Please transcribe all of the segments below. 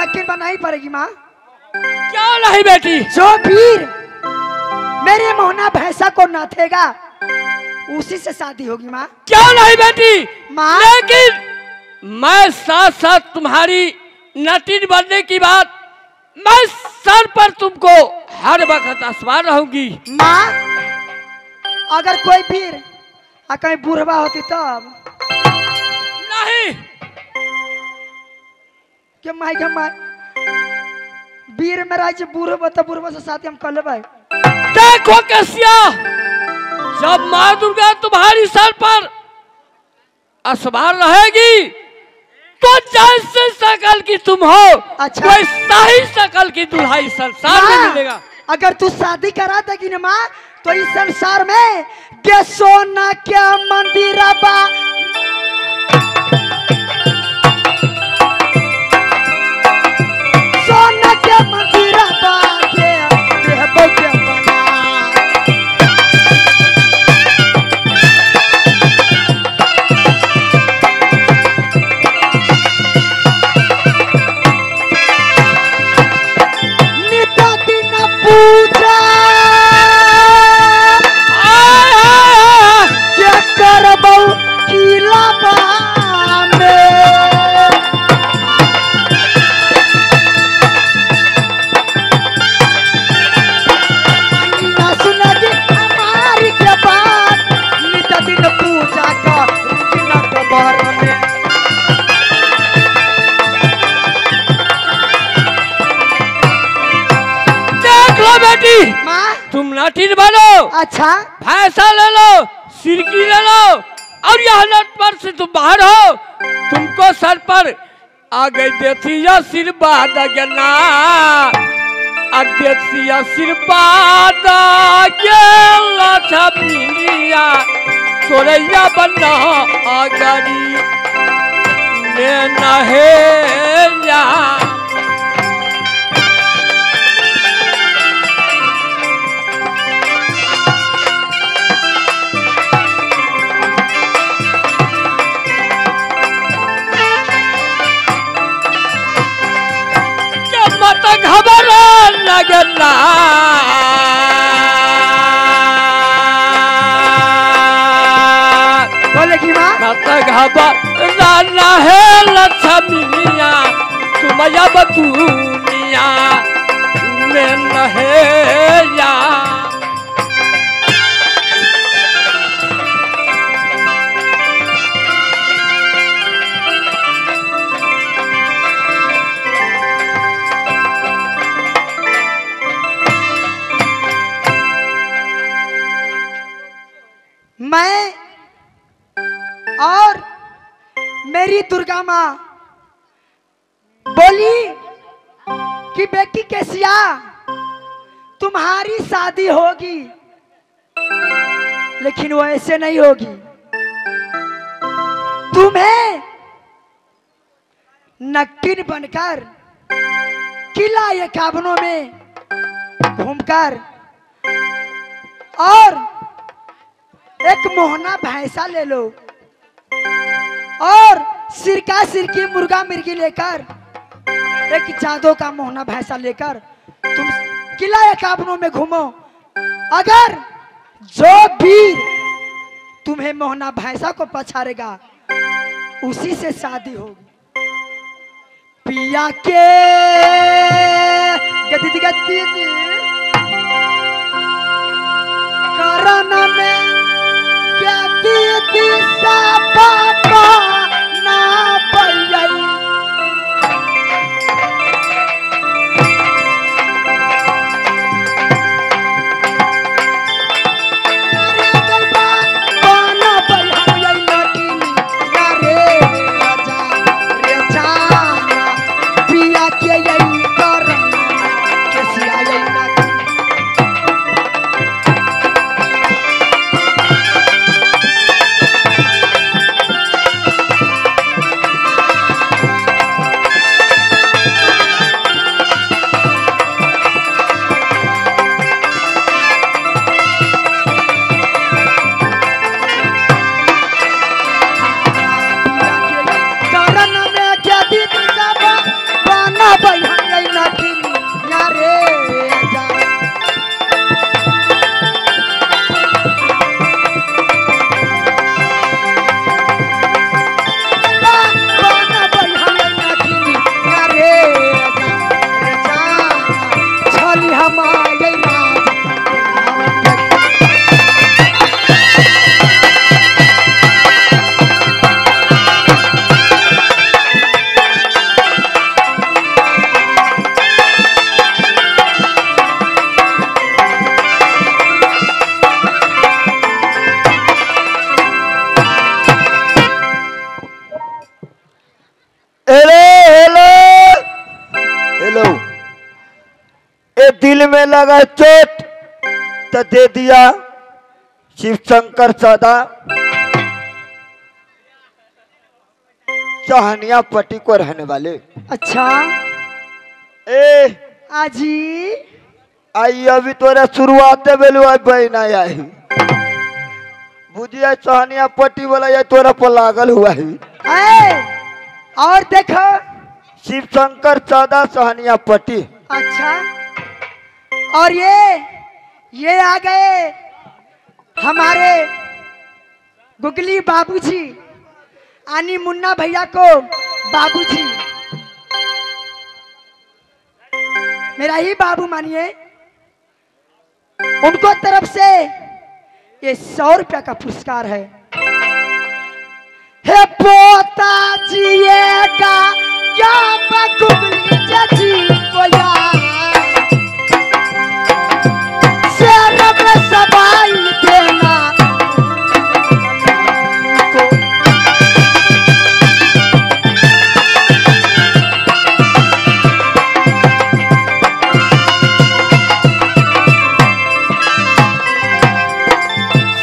नक्कीन बनाई पड़ेगी माँ। क्यों नहीं बेटी? जो वीर मेरे मोहना भैंसा को नाथेगा उसी से शादी होगी माँ। क्यों नहीं बेटी? माँ लेकिन मैं साथ साथ तुम्हारी नटीन बनने की बात मैं सर पर तुमको हर वक्त आसमान रहूंगी। माँ अगर कोई वीर आ कहीं बुढ़वा होती तब नहीं। के माई के माई वीर में राज बुढ़वा तो बुढ़वा से साथी हम कर लेबै। देखो कसिया, जब माँ दुर्गा तुम्हारी सर पर असवार रहेगी तो जैसे शकल की तुम हो, अच्छा वैसा ही शकल की दुल्हाई संसार में मिलेगा। अगर तू शादी करा देगी ना माँ तो इस संसार में के सोना क्या मंदिर बा सोना के मंदिर बा के देहबो के बना। नित दिन पूजा करबौ किला में। ना सुनगी हमारी के बात नित दिन पूजा कर कबर में। देख लो बेटी, माँ तुम लाठी बनो, अच्छा भैंसा ले लो, सिरकी ले लो और यह नट पर से तुम बाहर हो, तुमको सर पर आ गई देखिया आशीर्वाद गना देखिया आशीर्वाद गेला तोरैया बना आगरी ने नहे या। घबरा लगना बोलेगी माँ मत घबरा है लक्ष्मिया तुम अब दुनिया में नहे या। मैं और मेरी दुर्गा माँ बोली कि बेटी केसिया तुम्हारी शादी होगी लेकिन वो ऐसे नहीं होगी, तुम्हें नक्कीन बनकर किला 51 में घूमकर और एक मोहना भैंसा ले लो और सिरका सिरकी मुर्गा मिर्गी लेकर एक जादू का मोहना भैंसा लेकर तुम किला 51 में घूमो। अगर जो वीर तुम्हें मोहना भैंसा को पछाड़ेगा उसी से शादी होगी। पिया के गति गति करना में क्या सा पापा ना पई दिल में लगा चोट तो दे दिया शिव शंकर सदा चहनिया पट्टी को रहने वाले। अच्छा ए आजी आई अभी तोरा शुरुआत बेलू बहना आई बुझिया चहनिया पट्टी वाला ये तोरा पर लागल हुआ है। और देखो शिव शंकर सदा सहनिया पट्टी। अच्छा और ये आ गए हमारे गुगली बाबूजी आनी मुन्ना भैया को बाबूजी, मेरा ही बाबू मानिए, उनको तरफ से ये 100 रुपया का पुरस्कार है। हे पोता जी का या गुगली चाची को या शेर में सबाई देना को।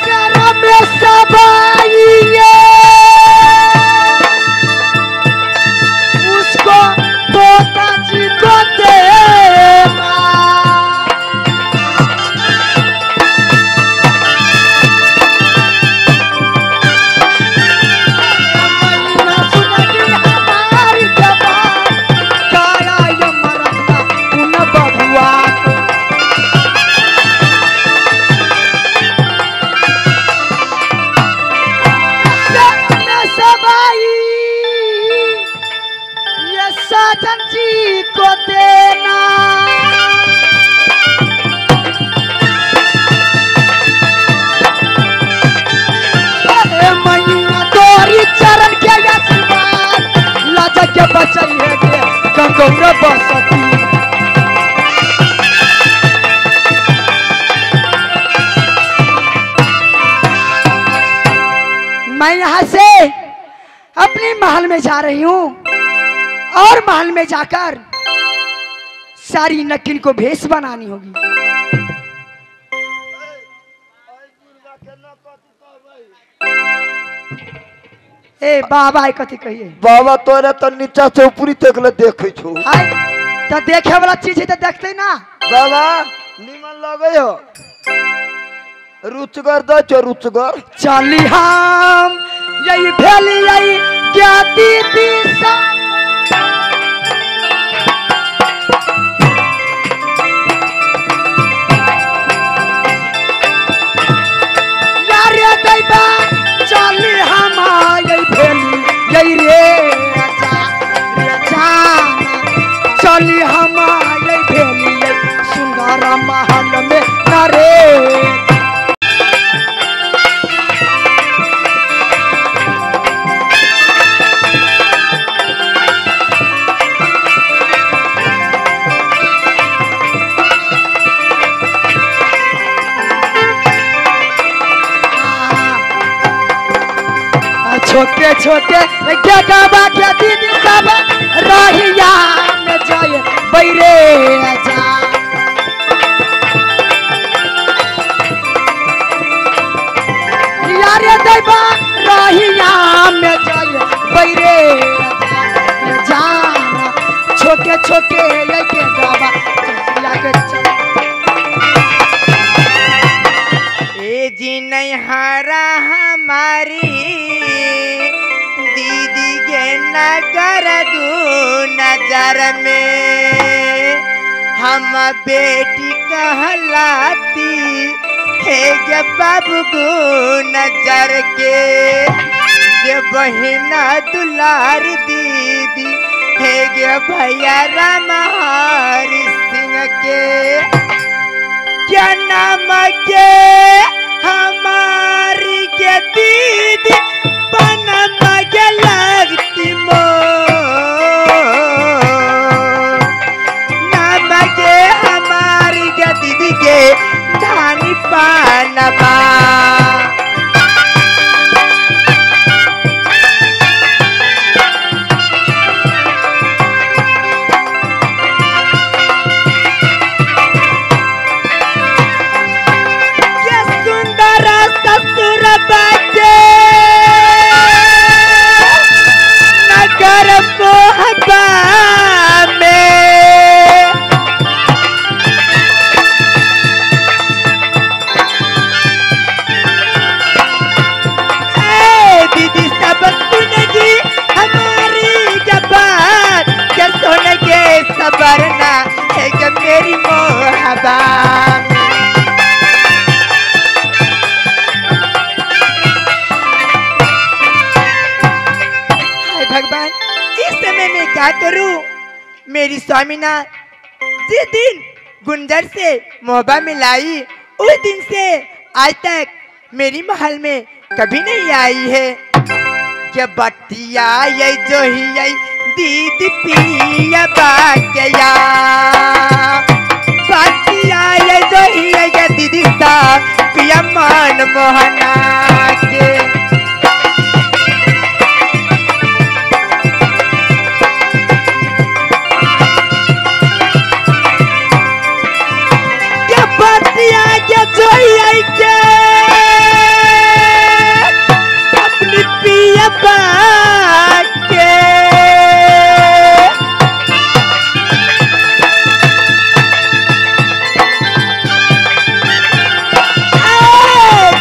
शेर में सबाई उसको तोता जी को देना। साजन जी को देना। मैया तोरी चरण के आशीर्वाद लाजा के बचाई है के गंगौर बसती। मैं यहाँ से अपने महल में जा रही हूँ और महल में जाकर सारी नक्किन को भेष बनानी होगी। ए बाबा कथी कहिए बाबा तोरा तो नीचा से ऊपरी तक ले देखे छो। हाय तो देखे वाला चीज है तो देखते ना बाबा, निमन लगे हो रुचगर द छो रुचगर। चली हम यही भेली यही क्या दीदी सा चली हम यही भेली यही रे जाना। चली हम यही भेली यही सुंदर महल में न रे। छोटे छोटे गगवा के दीदी सब रहिया में जाए बैरे जा। यारे दैबा रहिया में जाए बैरे जाना। छोटे छोटे के गवा के चल ए जी नैहरा हमारी दीदी के नगर दू नजर में हम बेटी कहलाती हे गे बाबू गो नजर के जे बहिना दुलार दीदी हे गे भैया राम हरि सिंह के क्या नाम के हमारी के दीदी बनम के लगती मो नाम के हमारी के दीदी के धानी पानबा। क्या करूं, मेरी स्वामीनाथ जिस दिन गुंजर से मोहब्बत मिलाई उस दिन से आज तक मेरी महल में कभी नहीं आई है। क्या बतिया ये जो ही आई दीदी पिया बाकया, बतिया ये जो ही आई दीदी सा पिया मन मोहना के। क्या बतिया क्या जो ही आई के अपनी पिया बाके।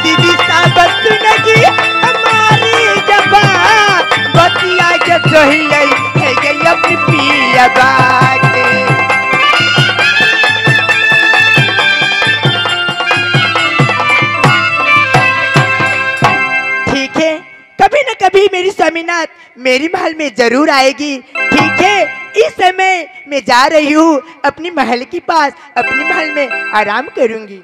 दीदी साहब सुनेगी हमारी जबान, बतिया के जो ही आई है गई अपनी पिया बाके। ठीक है, कभी न कभी मेरी स्वामीनाथ मेरी महल में जरूर आएगी। ठीक है, इस समय मैं जा रही हूँ अपनी महल के पास, अपनी महल में आराम करूँगी।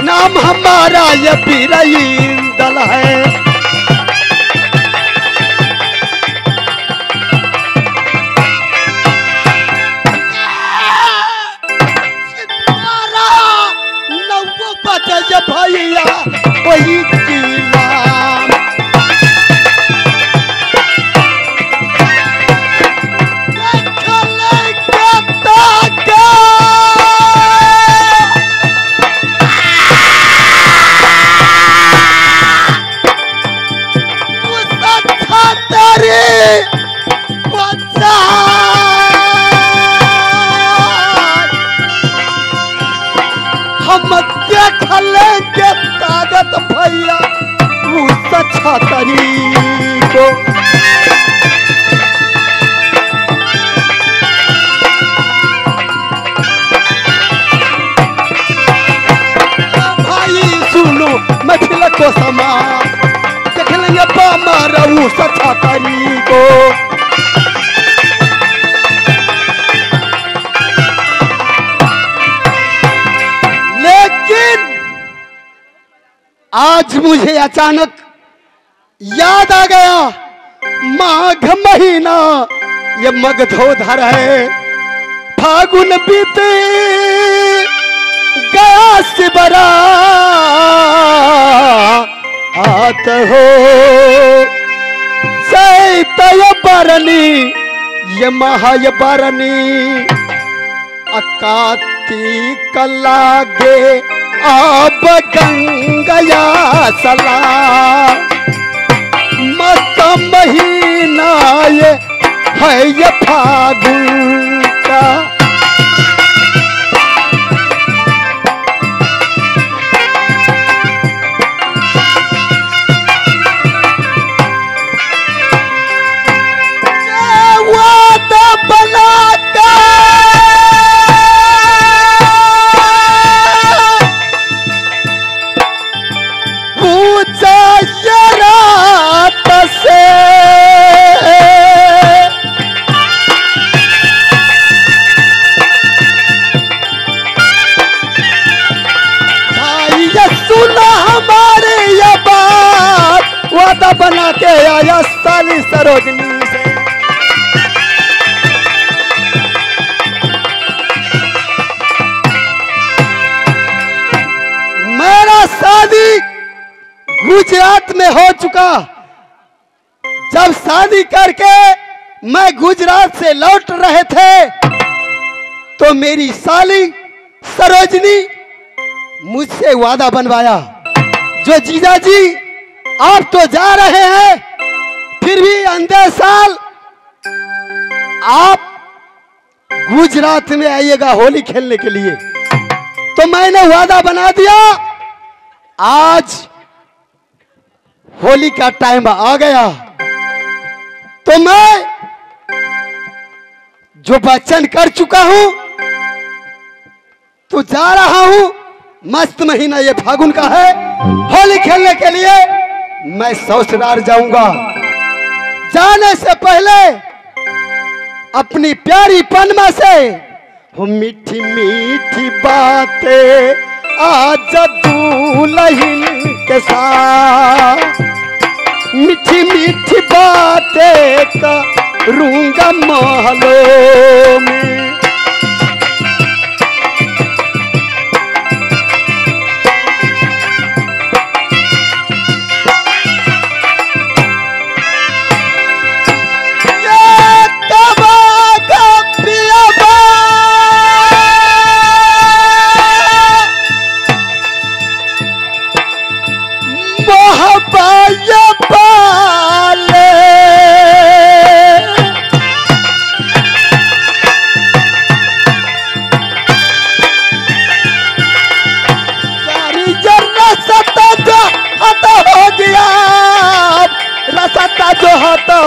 नाम हमारा ये बीरइंदल है। नौ बजे भैया वही किला लेंगे ताकत भैया उस छतरी को। भाई सुनो मैथिल को समा देख लेंगे बामारा उस छतरी को। लेकिन आज मुझे अचानक याद आ गया, माघ महीना ये मगधोधर है, फागुन बीते गया सिबरा आत हो, चैतय बरनी ये महाय बरनी अकाती लागे अब गंगया सला। हुआ साली सरोजनी से। मेरा शादी गुजरात में हो चुका। जब शादी करके मैं गुजरात से लौट रहे थे तो मेरी साली सरोजनी मुझसे वादा बनवाया, जो जीजा जी आप तो जा रहे हैं, फिर भी अंधे साल आप गुजरात में आइएगा होली खेलने के लिए। तो मैंने वादा बना दिया। आज होली का टाइम आ गया, तो मैं जो वचन कर चुका हूं तो जा रहा हूं। मस्त महीना ये फागुन का है, होली खेलने के लिए मैं ससुराल जाऊंगा। जाने से पहले अपनी प्यारी पनमा से मीठी मीठी बातें आज दुल्हन के साथ, मीठी मीठी बातें करूंगा महलों में।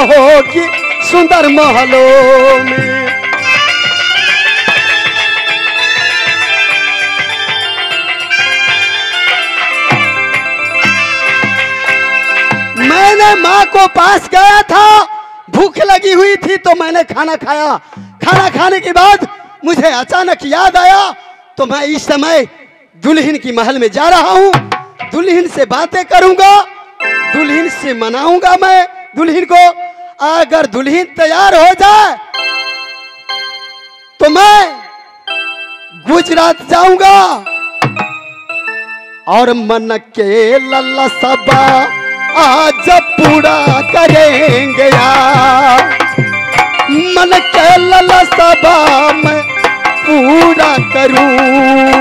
होगी सुंदर महलों में। मैंने माँ को पास गया था, भूख लगी हुई थी तो मैंने खाना खाया। खाना खाने के बाद मुझे अचानक याद आया तो मैं इस समय दुल्हन की महल में जा रहा हूँ। दुल्हन से बातें करूंगा, दुल्हन से मनाऊंगा मैं दुल्हन को। अगर दुल्हन तैयार हो जाए तो मैं गुजरात जाऊंगा और मन के लल्ला सबा आज पूरा करेंगे यार। मन के लल्ला सबा मैं पूरा करूंगा।